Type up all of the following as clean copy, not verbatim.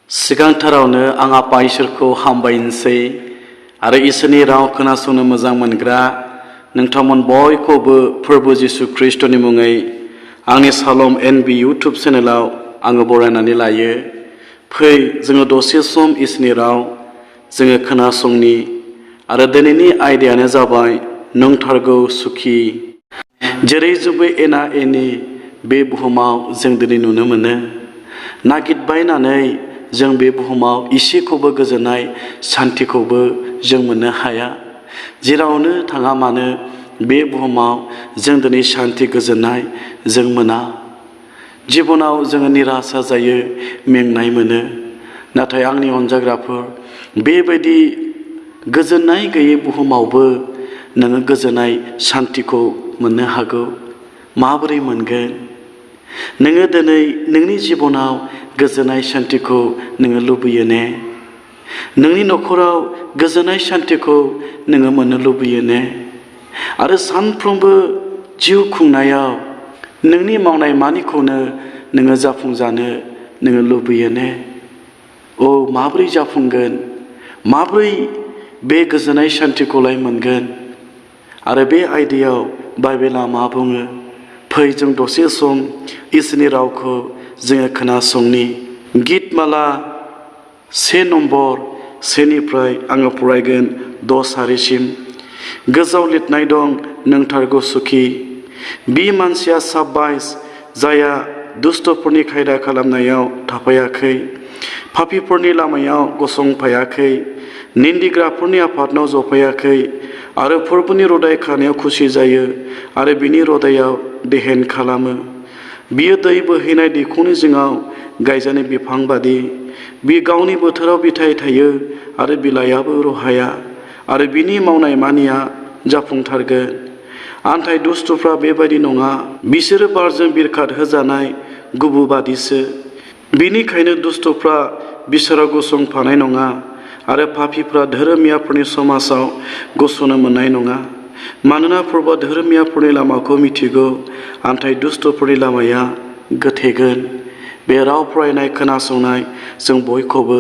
सिगांथारावनो आं आफा इसोरखौ हामबायनोसै आरो इसोरनि राव खोनासंनो मोजां मोनग्रा नोंथांमोन बयखौबो फोरबो जिसु ख्रीष्टनि मुङै आंनि सालम एनबी यूट्यूब चेनेलाव आङो बरायनानै लायो। फै जोङो दसे सम इसोरनि राव जोङो खोनासंनि आरो दिनैनि आयदायानो जाबाय नंथारगौ सुखि। जेरै जोंबो एना एनि बे बुहुमाव जों दिनै नुनो मोनो, नागिरबायनानै जों बे बुहुमाव इसेखौबो गोजोननाय सान्थिखौबो जों मोननो हाया। जेरावनो थाङा मानो बे बुहुमाव जों दिनै सान्थि गोजोननाय जों मोना। जिबनाव जोङो निराशा जायो, मेंनाय मोनो। नाथाय आंनि अनजाग्राफोर, बेबायदि गोजोननाय गैयै बुहुमावबो नोङो गोजोननाय सान्थिखौ मोननो हागौ। माबोरै मोनगोन? नोङो दिनै नोंनि जिबनाव गोजोननाय सान्थिखौ नोङो लुबैयो ने? नोंनि न'खराव गोजोननाय सान्थिखौ नोङो मोननो लुबैयो ने? आरो सानफ्रोमबो जिउ खुंनायाव नोंनि मावनाय मानिखौनो नोङो जाफुंजानो नोङो लुबैयो ने? औ, माबोरै जाफुंगोन? माबोरै बे गोजोननाय सान्थिखौलाय मोनगोन? आरो बे आयदायाव बाइबेला मा बुङो? फै जों दसे सम इसोरनि रावखौ जोङो खोनासंनि। गितमाला 1 नम्बर 1निफ्राय आङो फरायगोन 10 सारिसिम। गोजौआव लिरनाय दं, नंथारगौ सुखि। बि मानसिया साबायस जायहा दुष्टफोरनि खायदा खालामनायाव थाफायाखै, पापीफोरनि लामायाव गसंफायाखै, निन्दिग्राफोरनि आफादनाव जफायाखै आरो फोरबोनि रदाय खानायाव खुसि जायो आरो बिनि रदायाव देहेन खालामो। बियो दै बोहैनाय दैखरनि जिङाव गायजानाय बिफां बादि, बियो गावनि बोथोराव फिथाइ थायो आरो बिलाइआबो रहाया आरो बिनि मावनाय मानिया जाफुंथारगोन। नाथाय दुष्टफ्रा बेबायदि नङा, बिसोरो बारजों बिरखार होजानाय गुबु बादिसो। बिनिखायनो दुष्टफ्रा बिसोराव गसंफानाय नङा आरो पापीफ्रा धोरोमियाफोरनि समाजाव गसंनो मोननाय नङा। मानोना फोरबोआ धोरोमियाफोरनि लामाखौ मिथिगौ, नाथाय दुष्टफोरनि लामाया गोथेगोन। बे राव फरायनाय खोनासंनाय जों बयखौबो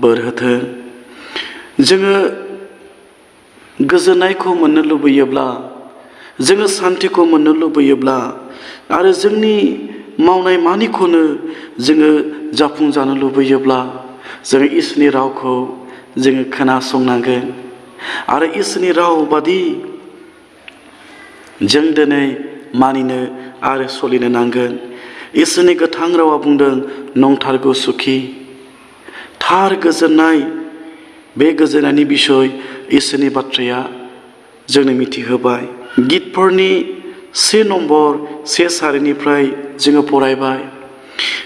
बोर होथों। जोङो गोजोननायखौ मोननो लुबैयोब्ला, जोङो सान्थिखौ मोननो लुबैयोब्ला आरो जोंनि मावनाय मानिखौनो जोङो जाफुंजानो लुबैयोब्ला जोङो इसोरनि रावखौ जोङो खोनासंनांगोन। आरो इसोरनि राव बादि जों दिनै मानिनो आरो सोलिनो नांगोन। इसोरनि गोथां रावा बुंदों, नंथारगौ सुखि। थार गोजोननाय, बे गोजोननायनि बिसय इसोरनि बाथ्राया जोंनो मिथिहोबाय। गितफोरनि 1 नम्बर 1 सारिनिफ्राय जोङो फरायबाय।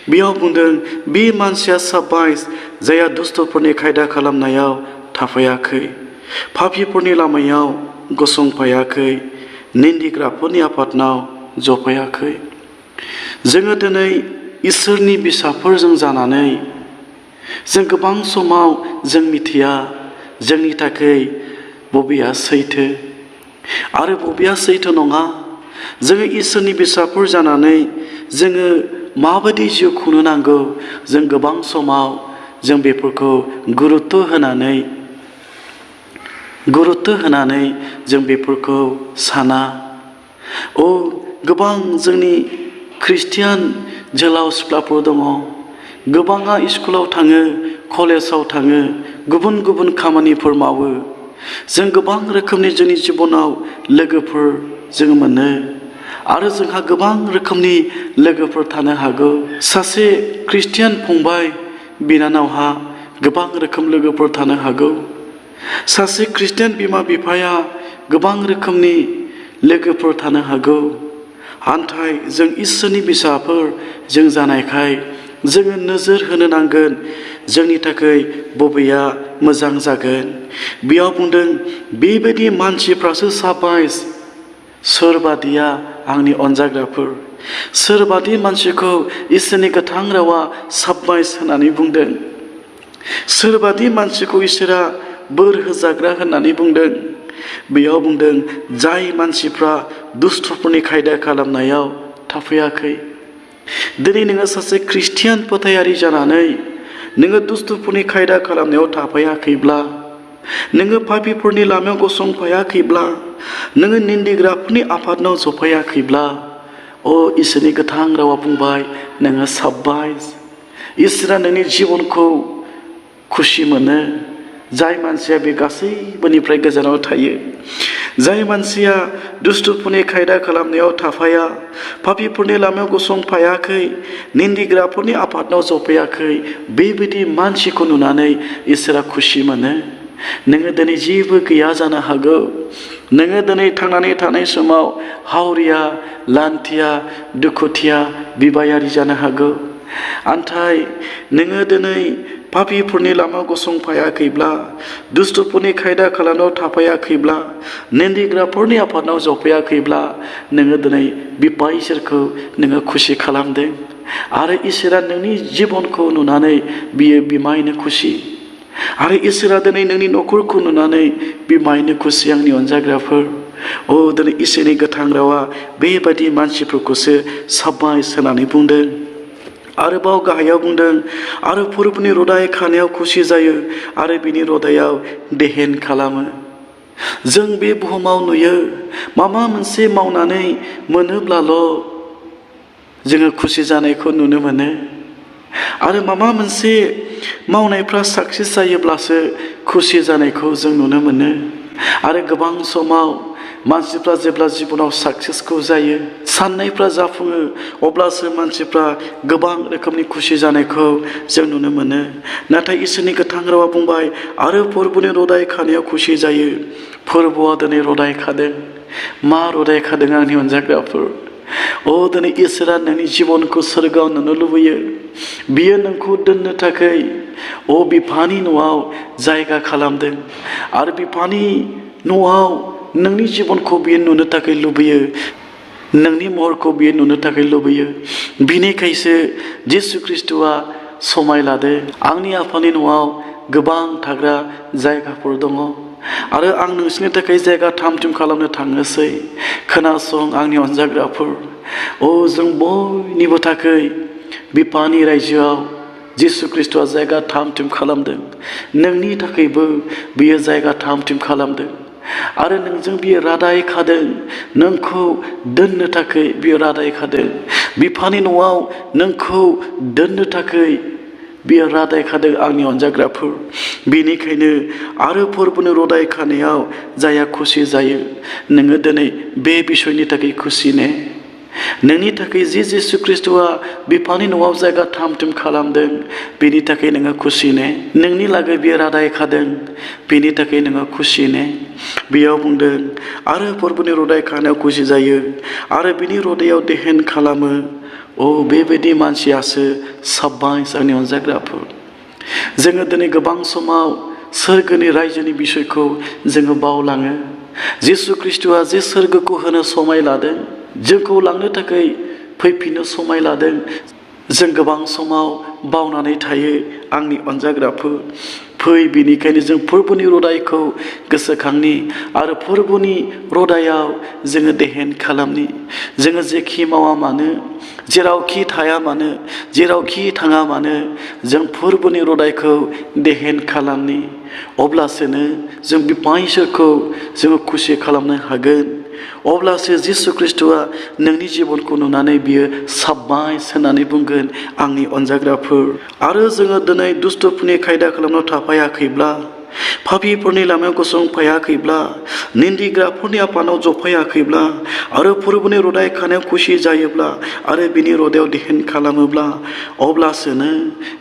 बेयाव बुंदों, बे मानसिया साबायस जायहा दुष्टफोरनि खायदा खालामनायाव थाफायाखै, पापीफोरनि लामायाव गसंफायाखै, निन्दिग्राफोरनि आफादनाव जफायाखै। जोङो दिनै इसोरनि फिसाफोरजों जानानै जों गोबां समाव जों मिथिया जोंनि थाखाय बबेया सैथो आरो बबेया सैथो नङा। जोङो इसोरनि फिसाफोर जानानै जोङो माबायदि जिउ खुंनो नांगौ, जों गोबां समाव जों बेफोरखौ गुरुत्व होनानै जों बेफोरखौ साना। गोबां जोंनि ख्रिस्टियान जोहोलाव सिख्लाफोर दङ। गोबाङा स्कुलाव थाङो, कलेजाव थाङो, गुबुन गुबुन खामानिफोर मावो। जों गोबां रोखोमनि जोंनि जिबनाव लोगोफोर जों मोनो आरो जोंहा गोबां रोखोमनि लोगोफोर थानो हागौ। सासे ख्रिस्टियान फंबाय बिनानावहा गोबां रोखोम लोगोफोर थानो हागौ। सासे ख्रिस्टियान बिमा बिफाया गोबां रोखोमनि लोगोफोर थानो हागौ। नाथाय जों इसोरनि फिसाफोर जों जानायखाय जोङो नोजोर होनो नांगोन जोंनि थाखाय बबेया मोजां जागोन। बेयाव बुंदों, बेबायदि मानसिफ्रासो साबायस। सोरबादिया आंनि अनजाग्राफोर, सोरबादि मानसिखौ इसोरनि गोथां रावा साबायस होननानै बुंदों, सोरबादि मानसिखौ इसोरा बोर होजाग्रा होननानै बुंदों। बेयाव बुंदों, जाय मानसिफ्रा दुष्टफोरनि खायदा खालामनायाव थाफायाखै। दिनै नोङो सासे ख्रिस्टियान फोथायारि जानानै नोङो दुष्टफोरनि खायदा खालामनायाव थाफायाखैब्ला, नोङो पापीफोरनि लामायाव गसंफायाखैब्ला, नोङो निन्दिग्राफोरनि आफादनाव जफायाखैब्ला, इसोरनि गोथां रावा बुंबाय नोङो साब्बास। इसोरा नोंनि जिबनखौ खुसि मोनो। जाय मानसिया बे गासैबोनिफ्राय गोजानाव थायो, जाय मानसिया दुष्टफोरनि खायदा खालामनायाव थाफाया, पापीफोरनि लामायाव गसंफायाखै, निन्दिग्राफोरनि आफादनाव जफायाखै, बेबायदि मानसिखौ नुनानै इसोरा खुसि मोनो। नोङो दिनै जेबो गैया जानो हागौ। नोङो दिनै थांनानै थानाय समाव हावरिया, लान्थिया, दुखुथिया, बिबायारि जानो हागौ। नाथाय नोङो दिनै पापीफोरनि लामायाव गसंफायाखैब्ला, दुष्टफोरनि खायदा खालामनायाव थाफायाखैब्ला, निन्दिग्राफोरनि आफादनाव जफायाखैब्ला, नोङो दिनै बिफा इसोरखौ नोङो खुसि खालामदों। आरो इसोरा नोंनि जिबनखौ नुनानै बियो बिमायनो खुसि। आरो इसोरा दिनै नोंनि न'खरखौ नुनानै बिमायनो खुसि। आंनि अनजाग्राफोर, दिनै इसोरनि गोथां रावा बेबायदि मानसिफोरखौसो साब्बास होनानै बुंदों। आरोबाव गाहायाव बुंदों, आरो फोरबोनि रदाय खानायाव खुसि जायो आरो बिनि रदायाव देहेन खालामो। जों बे बुहुमाव नुयो, माबा मोनसे मावनानै मोनोब्लाल' जोङो खुसि जानायखौ नुनो मोनो। आरो माबा मोनसे मावनायफ्रा साक्सेस जायोब्लासो खुसि जानायखौ जों नुनो मोनो। आरो गोबां समाव मानसिफ्रा जेब्ला जिबनाव साक्सेसफुल जायो, साननायफ्रा जाफुङो, अब्लासो मानसिफ्रा गोबां रोखोमनि खुसि जानायखौ जों नुनो मोनो। नाथाय इसोरनि गोथां रावा बुंबाय, आरो फोरबोनि रदाय खानायाव खुसि जायो। फोरबोआ दिनै रदाय खादों। मा रदाय खादों आंनि अनजाग्राफोर? दिनै इसोरा नोंनि जिबनखौ सोरगोआव नुनो लुबैयो। बियो नोंखौ दोननो थाखाय बिफानि न'आव जायगा खालामदों। आरो बिफानि न'आव नोंनि जिबनखौ बियो नुनो थाखाय लुबैयो। नोंनि महरखौ बियो नुनो थाखाय लुबैयो। बिनिखायसो जिसु ख्रिस्ट'आ समाय लादों। आंनि आफानि न'आव गोबां थाग्रा जायगाफोर दङ, आरो आं नोंसोरनि थाखाय जायगा थाम थिम खालामनो थांनोसै। खोनासं आंनि अनजाग्राफोर, जों बयनिबो थाखाय बिफानि रायजोआव जिसु ख्रिस्ट'आ जायगा थाम थिम खालामदों। नोंनि थाखायबो बियो जायगा थाम थिम खालामदों। आरो नोंजों बियो रादाय खादों। नोंखौ दोननो थाखाय बियो रादाय खादों। बिफानि न'आव नोंखौ दोननो थाखाय बियो रादाय खादों। आंनि अनजाग्राफोर, बेनिखायनो आरो फोरबोनि रदाय खानायाव जाया खुसि जायो। नोङो दिनै बे बिसयनि थाखाय खुसि ने? नोंनि थाखाय जिसु ख्रिस्ट'आ बिफानि न'आव जायगा थाम थिम खालामदों, बेनि थाखाय नोङो खुसि ने? नोंनि लागै बियो रादाय खादों, बेनि थाखाय नोङो खुसि ने? बेयाव बुंदों, आरो फोरबोनि रदाय खानायाव खुसि जायो आरो बिनि रदायाव देहेन खालामो। बेबायदि मानसियासो साब्बास आंनि अनजाग्राफोर। जोङो दिनै गोबां समाव सोरगोनि रायजोनि बिसयखौ जोङो बावलाङो। जिसु ख्रिस्ट'आ जे सोरगोखौ होनो समाय लादों, जोंखौ लांनो थाखाय फैफिननो समाय लादों, जों गोबां समाव बावनानै थायो। आंनि अनजाग्राफोर, बेनिखायनो जों फोरबोनि रदायखौ गोसोखांनि आरो फोरबोनि रदायाव जोङो देहेन खालामनि। जोङो जेखि मावा मानो, जेरावखि थाया मानो, जेरावखि थाङा मानो, जों फोरबोनि रदायखौ देहेन खालामनि। अब्लासोनो जों बिफा इसोरखौ जोङो खुसि खालामनो हागोन। अब्लासो जिसु ख्रिस्ट'आ नोंनि जिबनखौ नुनानै बियो साब्बास होननानै बुंगोन। आंनि अनजाग्राफोर, आरो जोङो दिनै दुष्टफोरनि खायदा खालामनायाव थाफायाखैब्ला, पापीफोरनि लामायाव गसंफायाखैब्ला, निन्दिग्राफोरनि आफादाव जफायाखैब्ला, आरो फोरबोनि रदाय खानायाव खुसि जायोब्ला आरो बिनि रदायाव देहेन खालामोब्ला, अब्लासोनो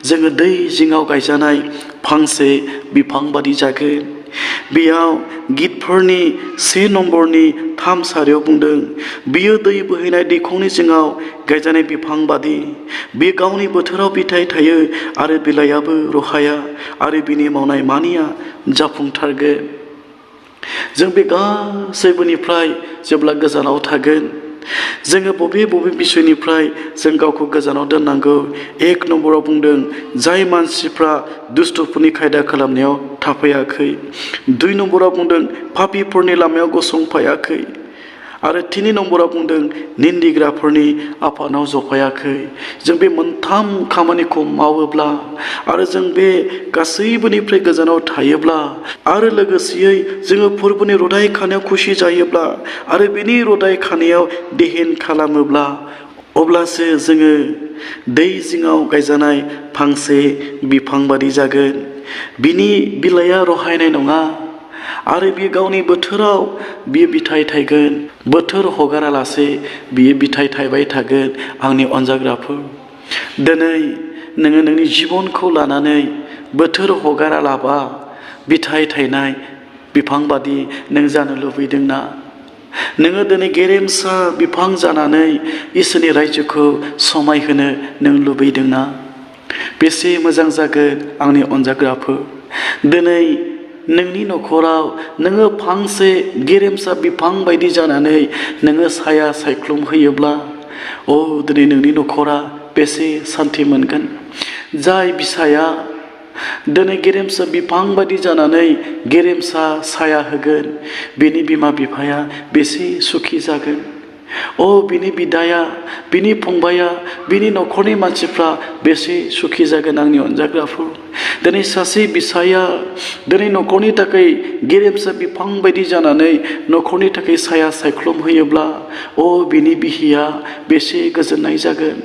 जोङो दै जिङाव गायजानाय फांसे बिफां बादि जागोन। बेयाव गितफोरनि 1 नम्बरनि 3 सारियाव बुंदों, बियो दै बोहैनाय दैखरनि जिङाव गायजानाय बिफां बादि। बे गावनि बोथोराव फिथाइ थायो आरो बिलाइआबो रहाया, आरो बिनि मावनाय मानिया जाफुंथारगोन। जों बे गासैबोनिफ्राय जेब्ला गोजानाव थागोन, जोङो बबे बिसयनिफ्राय जों गावखौ गोजानाव दोननांगौ? 1 नम्बराव बुंदों, जाय मानसिफ्रा दुष्टफोरनि खायदा खालामनायाव थाफायाखै। 2 नम्बराव बुंदों, पापीफोरनि लामायाव गसंफायाखै। आरो 3 नम्बराव बुंदों निन्दिग्राफोरनि आफादाव जफायाखै। जों बे मोनथाम खामानिखौ मावोब्ला आरो जों बे गासैबोनिफ्राय गोजानाव थायोब्ला आरो लोगोसेयै जोङो फोरबोनि रदाय खानायाव खुसि जायोब्ला आरो बेनि रदाय खानायाव देहेन खालामोब्ला अब्लासो जोङो दै जिङाव गायजानाय फांसे बिफां बादि जागोन। बिनि बिलाइया रहायनाय नङा आरो बियो गावनि बोथोराव बियो बिथाइ थायगोन। बोथोर हगारालासे बियो बिथाइ थायबाय थागोन। आंनि अनजाग्राफोर, दिनै नोङो नोंनि जिबनखौ लानानै बोथोर हगारालाबा बिथाइ थायनाय बिफां बादि नों जानो लुबैदोंना? नोङो दिनै गेरेमसा बिफां जानानै इसोरनि रायजोखौ समायहोनो नों लुबैदोंना? बेसे मोजां जागोन आंनि अनजाग्राफोर, दिनै नोंनि न'खराव नोङो फांसे गेरेमसा बिफां बायदि जानानै नोङो साया सायख्लुम होयोब्ला दिनै नोंनि न'खरा बेसे सान्थि मोनगोन। जाय बिसाया दिनै गेरेमसा बिफां बायदि जानानै गेरेमसा साया होगोन, बिनि बिमा बिफाया बेसे सुखि जागोन। बिनि बिदाया, बिनि फंबाया, बिनि न'खरनि मानसिफ्रा बेसे सुखि जागोन आंनि अनजाग्राफोर। दिनै सासे बिसाया दिनै न'खरनि थाखाय गेरेमसा बिफां बायदि जानानै न'खरनि थाखाय साया सायख्लुम होयोब्ला बिनि बिहिया बेसे गोजोननाय जागोन।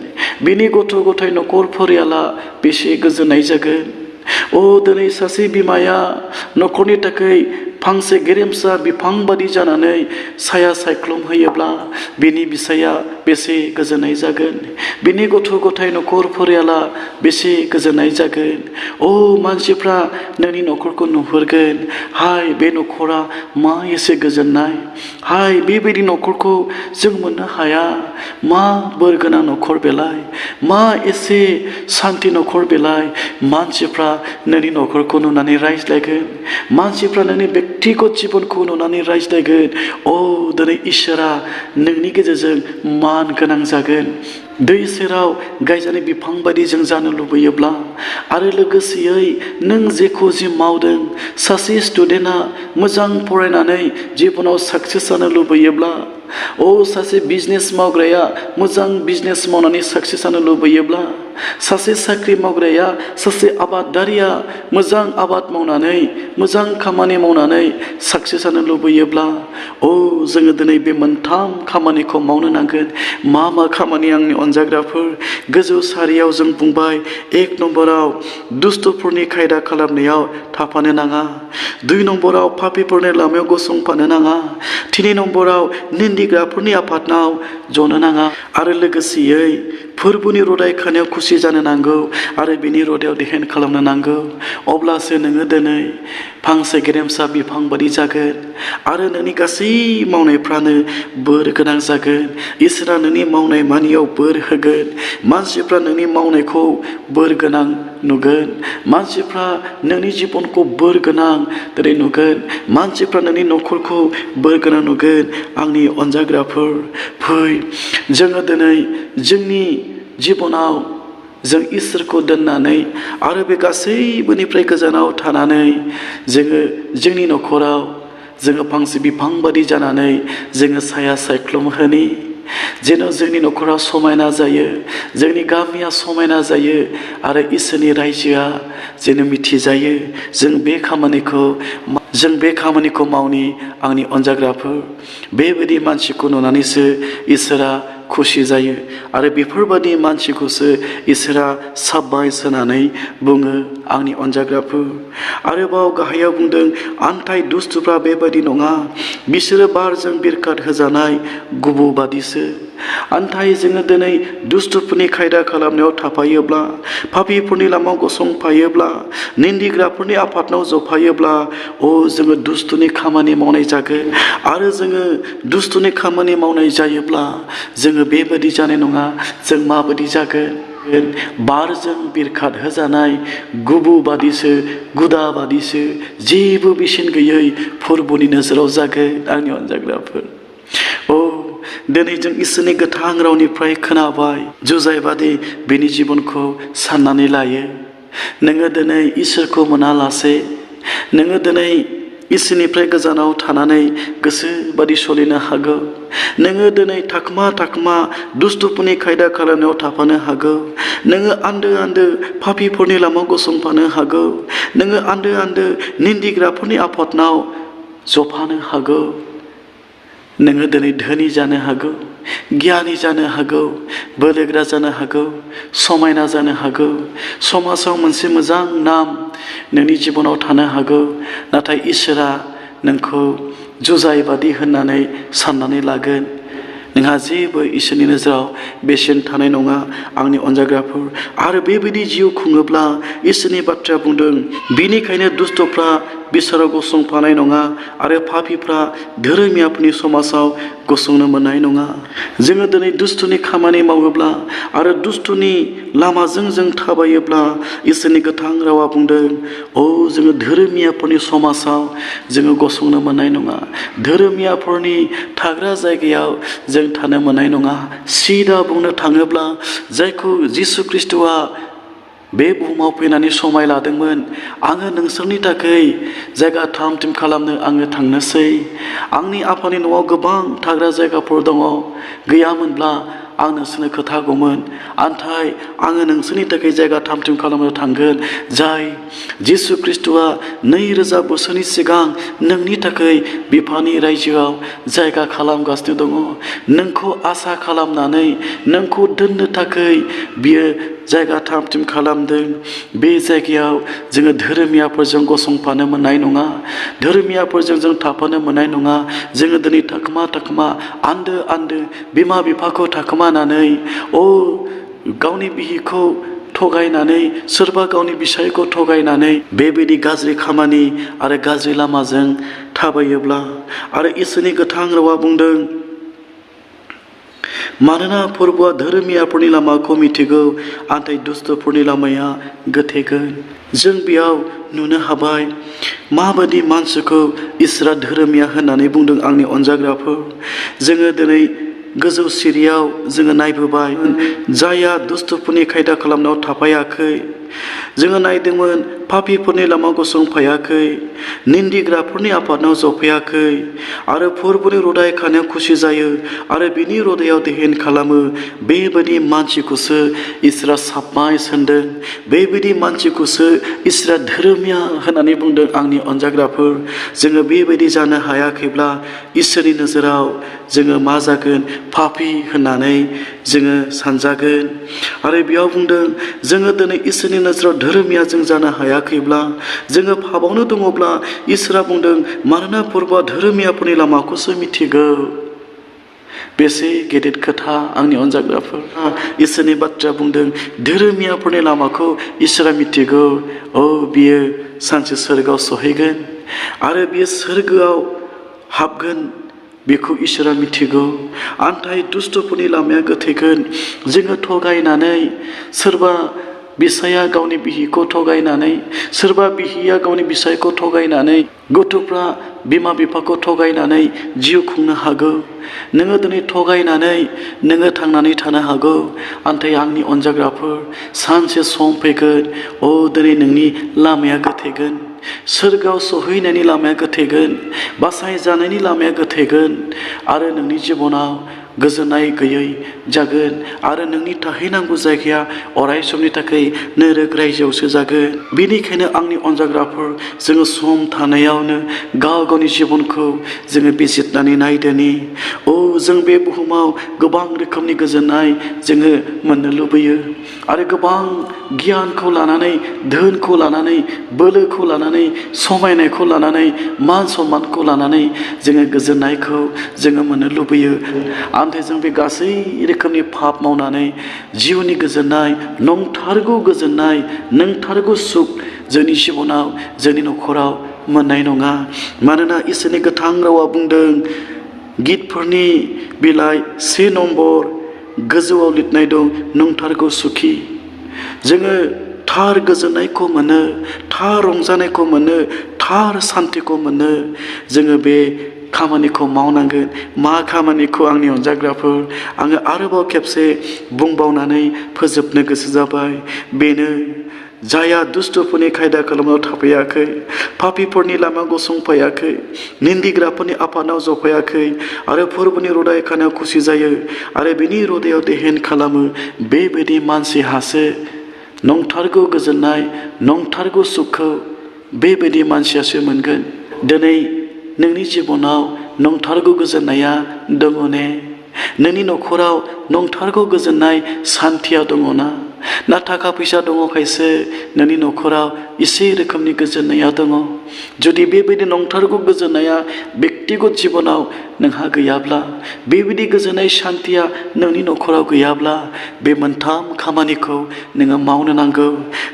बिनि गथ' गथाय न'खर फरियाला बेसे गोजोननाय जागोन। दिनै सासे बिमाया न'खरनि थाखाय फांसे गेरेमसा बिफां बादि जानानै साया सायख्लुम होयोब्ला बिनि बिसाया बेसे गोजोननाय जागोन। बिनि गथ' गथाय न'खर फरियाला बेसे गोजोननाय जागोन। मानसिफ्रा नोंनि न'खरखौ नुहुरगोन, हाय बे न'खरा मा एसे गोजोननाय, हाय बेबायदि न'खरखौ जों मोननो हाया, मा बोर गोनां न'खर बेलाय, मा एसे सान्थि न'खर बेलाय। मानसिफ्रा नोंनि न'खरखौ नुनानै रायज्लायगोन, मानसिफ्रा नोंनि बेक्तिगत जिबनखौ नुनानै रायज्लायगोन। दिनै इसोरा नोंनि गेजेरजों मान गोनां जागोन। दै सेराव गायजानाय बिफां बायदि जों जानो लुबैयोब्ला आरो लोगोसेयै नों जेखौ जि मावदों, सासे स्टुडेन्टआ मोजां फरायनानै जिबनाव साक्सेस जानो लुबैयोब्ला, सासे बिजनेस मावग्राया मोजां बिजनेस मावनानै साक्सेस जानो लुबैयोब्ला, सासे साख्रि मावग्राया, सासे आबादारिया मोजां आबाद मावनानै मोजां खामानि मावनानै साक्सेस जानो लुबैयोब्ला जोङो दिनै बे मोनथाम खामानिखौ मावनो नांगोन। मा खामानि आंनि अनजाग्राफोर? गोजौ सारियाव जों बुंबाय, 1 नम्बराव दुष्टफोरनि खायदा खालामनायाव थाफानो नाङा। 2 नम्बराव पापीफोरनि लामायाव गसंफानो नाङा। 3 नम्बराव निन्दिग्राफोरनि आफादनाव जनो नाङा। आरो लोगोसेयै फोरबोनि रदाय खानायाव खुसि जानो नांगौ आरो बिनि रदायाव देहेन खालामनो नांगौ। अब्लासो नोङो दिनै फांसे गेरेमसा बिफां बादि जागोन आरो नोंनि गासै मावनायफ्रानो बोर गोनां जागोन। इसोरा नोंनि मावनाय मानियाव बोर होगोन। मानसिफ्रा नोंनि मावनायखौ बोर गोनां नुगोन। मानसिफ्रा नोंनि जिबनखौ बोर गोनां दिनै नुगोन। मानसिफ्रा नोंनि न'खरखौ बोर गोनां नुगोन। आंनि अनजाग्राफोर, फै जोङो दिनै जोंनि जिबनाव जों इसोरखौ दोननानै आरो बे गासैबोनिफ्राय गोजानाव थानानै जोङो जोंनि न'खराव जोङो फांसे बिफां बादि जानानै जोङो साया सायख्लुम होनि, जेन' जोंनि न'खरा समायना जायो, जोंनि गामिया समायना जायो आरो इसोरनि रायजोआ जेन' मिथिजायो। जों बे खामानिखौ मावनि आंनि अनजाग्राफोर। बेबायदि मानसिखौ नुनानैसो इसोरा खुसि जायो आरो बेफोरबादि मानसिखौसो इसोरा साबायस होनानै बुङो आंनि अनजाग्राफोर। आरोबाव गाहायाव बुंदों, आन्थाय दुष्टफ्रा बेबायदि नङा, बिसोरो बारजों बिरखार होजानाय गुबु बादिसो। आन्थाय जोङो दिनै दुष्टफोरनि खायदा खालामनायाव थाफायोब्ला, पापीफोरनि लामायाव गसंफायोब्ला, निन्दिग्राफोरनि आफादनाव जफायोब्ला जोङो दुष्टनि खामानि मावनाय जागोन। आरो जोङो दुष्टनि खामानि मावनाय जायोब्ला जोङो बेबायदि जानाय नङा। जों माबायदि जागोन? बारजों बिरखार होजानाय गुबु बादिसो, गुदा बादिसो, जेबो बेसेन गैयै फोरबोनि नोजोराव जागोन आंनि अनजाग्राफोर। दिनै जों इसोरनि गोथां रावनिफ्राय खोनाबाय, जुजाइबादि बिनि जिबनखौ साननानै लायो। नोङो दिनै इसोरखौ मोनालासे, नोङो दिनै इसोरनिफ्राय गोजानाव थानानै गोसो बादि सोलिनो हागौ। नोङो दिनै थाखमा दुष्टफोरनि खायदा खालामनायाव थाफानो हागौ। नोङो आन्दो पापिफोरनि लामायाव गसंफानो हागौ। नोङो आन्दो निन्दिग्राफोरनि आफादनाव जफानो हागौ। नोङो दिनै धोनि जानो हागौ, गियानि जानो हागौ, बोलोग्रा जानो हागौ, समायना जानो हागौ, समाजाव मोनसे मोजां नाम नोंनि जिबनाव थानो हागौ। नाथाय इसोरा नोंखौ जुजाय बादि होननानै साननानै लागोन। नोंहा जेबो इसोरनि नोजोराव बेसेन थानाय नङा आंनि अनजाग्राफोर। आरो बेबायदि जिउ खुङोब्ला इसोरनि बाथ्राया बुंदों, बिनिखायनो दुष्टफ्रा बिसोराव गसंफानाय नङा आरो पापिफ्रा धोरोमियाफोरनि समाजाव गसंनो मोननाय नङा। जोङो दिनै दुष्टनि खामानि मावोब्ला आरो दुष्टनि लामाजों जों थाबायोब्ला इसोरनि गोथां रावा बुंदों, जोङो धोरोमियाफोरनि समाजाव जोङो गसंनो मोननाय नङा। धोरोमियाफोरनि थाग्रा जायगायाव जों थानो मोननाय नङा। सिदा बुंनो थाङोब्ला जायखौ जिसु ख्रिस्ट'आ बे बुहुमाव फैनानै समाय लादोंमोन, आङो नोंसोरनि थाखाय जायगा थाम थिम खालामनो आङो थांनोसै। आंनि आफानि न'आव गोबां थाग्रा जायगाफोर दङ, गैयामोनब्ला आं नोंसोरनो खोथागौमोन। नाथाय आङो नोंसोरनि थाखाय जायगा थाम थिम खालामनो थांगोन। जाय जिसु ख्रिस्ट'आ 2000 बोसोरनि सिगां नोंनि थाखाय बिफानि रायजोआव जायगा खालामगासिनो दङ। नोंखौ आसा खालामनानै नोंखौ दोननो थाखाय बियो जायगा थाम थिम खालामदों। बे जायगायाव जोङो धोरोमियाफोरजों गसंफानो मोननाय नङा। धोरोमियाफोरजों जों थाफानो मोननाय नङा। जोङो दिनै थाखोमा आन्दो बिमा बिफाखौ थाखोमानानै गावनि बिहिखौ थगायनानै, सोरबा गावनि बिसायखौ थगायनानै बेबायदि गाज्रि खामानि आरो गाज्रि लामाजों थाबायोब्ला, आरो इसोरनि गोथां रावा बुंदों, मानोना फोरबोआ धोरोमियाफोरनि लामाखौ मिथिगौ, नाथाय दुष्टफोरनि लामाया गोथेगोन। जों बेयाव नुनो हाबाय माबादि मानसिखौ इसोरा धोरोमिया होननानै बुंदों। आंनि अनजाग्राफोर, जोङो दिनै गोजौ सिरियाव जोङो नायबोबाय, जायहा दुष्टफोरनि खायदा खालामनायाव थाफायाखै। जोङो नायदोंमोन पापिफोरनि लामायाव गसंफायाखै, निन्दिग्राफोरनि आफादनाव जफायाखै, आरो फोरबोनि रदाय खानायाव खुसि जायो आरो बिनि रदायाव देहेन खालामो। बेबायदि मानसिखौसो इसोरा साबमाय होनदों। बेबायदि मानसिखौसो इसोरा धोरोमिया होननानै बुंदों। आंनि अनजाग्राफोर, जोङो बेबायदि जानो हायाखैब्ला इसोरनि नोजोराव जोङो मा जागोन? पापि होननानै जोङो सानजागोन। आरो बेयाव बुंदों, जोङो दिनै इसोरनि नोजोराव धोरोमिया जों जानो हायाखैब्ला, जोङो पापावनो दङब्ला इसोरा बुंदों, मानोना फोरबोआ धोरोमियाफोरनि लामाखौसो मिथिगौ। बेसे गेदेर खोथा आंनि अनजाग्राफोर। इसोरनि बाथ्राया बुंदों, धोरोमियाफोरनि लामाखौ इसोरा मिथिगौ। बियो सानसे सोरगोआव सहैगोन आरो बियो सोरगोआव हाबगोन, बेखौ इसोरा मिथिगौ। नाथाय दुष्टफोरनि लामाया गोथैगोन। जोङो थगायनानै, सोरबा बिसाया गावनि बिहिखौ थगायनानै, सोरबा बिहिया गावनि बिसायखौ थगायनानै, गथ'फ्रा बिमा बिफाखौ थगायनानै जिउ खुंनो हागौ। नोङो दिनै थगायनानै नोङो थांनानै थानो हागौ। नाथाय आंनि अनजाग्राफोर, सानसे सम फैगोन, दिनै नोंनि लामाया गोथैगोन। सोरगोआव सहैनायनि लामाया गोथैगोन, बासायजानायनि लामाया गोथैगोन, आरो नोंनि जिबनाव गोजोननाय गैयै जागोन, आरो नोंनि थाहैनांगौ जायगाया अराय समनि थाखाय नोरक रायजोआवसो जागोन। बेनिखायनो आंनि अनजाग्राफोर, जोङो सम थानायावनो गाव गावनि जिबनखौ जोङो बिजिरनानै नायदोनि। जों बे बुहुमाव गोबां रोखोमनि गोजोननाय जोङो मोननो लुबैयो, आरो गोबां गियानखौ लानानै, धोनखौ लानानै, बोलोखौ लानानै, समायनायखौ लानानै, मान सन्मानखौ लानानै जोङो गोजोननायखौ जोङो मोननो लुबैयो। नाथाय जों बे गासै रोखोमनि पाप मावनानै जिउनि गोजोननाय, नंथारगौ गोजोननाय, नंथारगौ सुख जोंनि जिबनाव, जोंनि न'खराव मोननाय नङा। मानोना इसोरनि गोथां रावा बुंदों, गितफोरनि बिलाइ 1 नम्बर गोजौआव लिरनाय दं, नंथारगौ सुखि। जोङो थार गोजोननायखौ मोनो, थार रंजानायखौ मोनो, थार सान्थिखौ मोनो। जोङो बे खामानिखौ मावनांगोन। मा खामानिखौ आंनि अनजाग्राफोर? आङो आरोबाव खेबसे बुंबावनानै फोजोबनो गोसो जाबाय। बेनो जाया दुष्टफोरनि खायदा खालामनायाव थाफायाखै, पापिफोरनि लामा गसंफायाखै, निन्दिग्राफोरनि आफादाव जफायाखै आरो फोरबोनि रदाय खानायाव खुसि जायो आरो बिनि रदायाव देहेन खालामो, बेबायदि मानसिहासो नंथारगौ गोजोननाय, नंथारगौ सुखखौ बेबायदि मानसियासो मोनगोन। दिनै नोंनि जिबनाव नंथारगौ गोजोननाया दङ ने? नोंनि न'खराव नंथारगौ गोजोननाय सान्थिया दङ ना? ना थाखा फैसा दङखायसो नोंनि न'खराव एसे रोखोमनि गोजोननाया दङ? जुदि बेबायदि नंथारगौ गोजोननाया बेक्तिगत जिबनाव नोंहा गैयाब्ला, बेबायदि गोजोननाय सान्थिया नोंनि न'खराव गैयाब्ला, बे मोनथाम खामानिखौ नोङो मावनो नांगौ।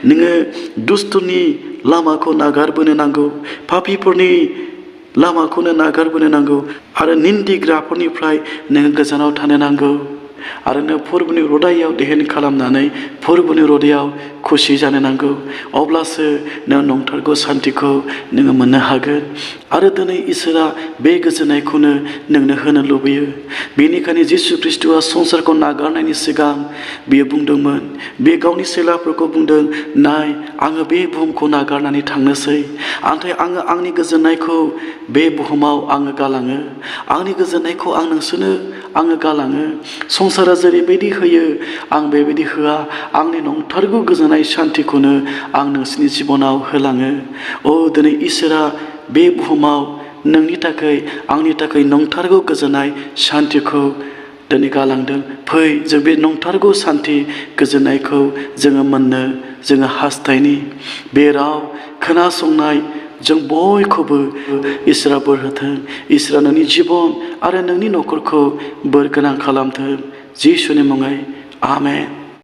नोङो दुष्टनि लामाखौ नागारबोनो नांगौ, पापिफोरनि लामाखौनो नागारबोनो नांगौ आरो निन्दिग्राफोरनिफ्राय नोङो गोजानाव थानो नांगौ आरो नों फोरबोनि रदायाव देहेन खालामनानै फोरबोनि रदायाव खुसि जानो नांगौ। अब्लासो नों नंथारगौ सान्थिखौ नोङो मोननो हागोन। आरो दिनै इसोरा बे गोजोननायखौनो नोंनो होनो लुबैयो। बेनिखायनो जिसु ख्रिस्ट'आ संसारखौ नागारनायनि सिगां बियो बुंदोंमोन, बे गावनि चेलाफोरखौ बुंदों, नाय आङो बे बुहुमखौ नागारनानै थांनोसै, नाथाय आङो आंनि गोजोननायखौ बे बुहुमाव आङो गालाङो, आंनि गोजोननायखौ आं नोंसोरनो आङो गालाङो। संसारा जेरैबायदि होयो आं बेबायदि होआ, आंनि नंथारगौ गोजोननाय सान्थिखौनो आं नोंसोरनि जिबनाव होलाङो। दिनै इसोरा बे बुहुमाव नोंनि थाखाय आंनि थाखाय नंथारगौ गोजोननाय सान्थिखौ दिनै गालांदों। फै जों बे नंथारगौ सान्थि गोजोननायखौ जोङो मोननो जोङो हास्थायनि। बे राव खोनासंनाय जों बयखौबो इसोरा बोर होथों। इसोरा नोंनि जिबन आरो नोंनि न'खरखौ बोर गोनां खालामथों। जिसुनि मुङै आमेन।